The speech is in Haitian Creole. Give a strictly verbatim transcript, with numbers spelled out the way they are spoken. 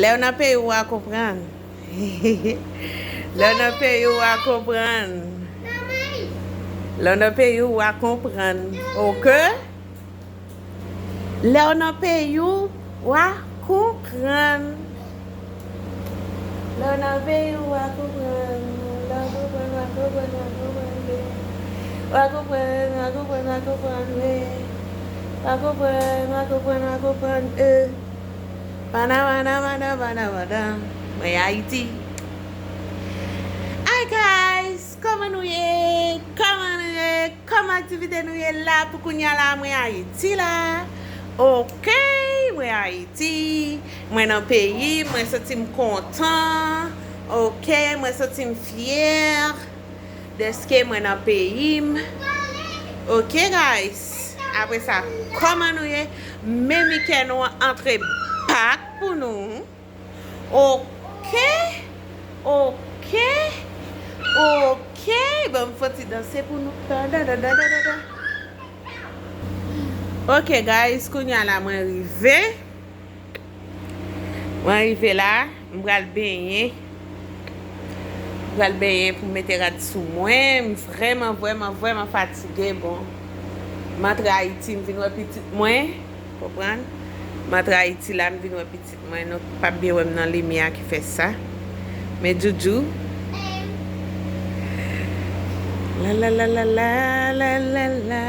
Lè w nan peyi w, w a konprann. Lè w nan peyi w, w a konprann. Lè w nan peyi w, w a konprann. Oke? Lè w nan peyi w, w a konprann. Lè w nan peyi w, w a konprann. Lè w konprann, w a konprann, w a konprann, wi. W a konprann, w a konprann, w a konprann, wi. W a konprann, w a konprann, w a konprann, e. Pana, pana, pana, pana, pana. Mwen Ayiti. Hi guys, kòman nou ye? Kòman nou ye? Kòman aktivite nou ye la? Pou kounya la, mwen Ayiti la. Oke, mwen Ayiti. Mwen nan peyi, mwen santi m kontan. Oke, mwen santi m fyè dèske mwen nan peyi m. Oke, guys. Apre sa, kòman nou ye? Men mikè nou an antre bak pou nou. Oke. Oke. Oke. Ban m fè ti danse pou nou. Da, da, da, da, da, da, da. Oke, guys, kounya la mwen rive. Mwen rive la, m pral benyen. M pral benyen pou m mete rad sou mwen. M vrèman, vrèman, vrèman fatige. Bon, m antre Ayiti, m vin wè pitit mwen. Konprann? M antre Ayiti la, m vin wè pitit mwen. Nou p ap byen wè m nan limyè a ki fè sa. Men Djoudjou. La, la, la, la, la, la, la, la.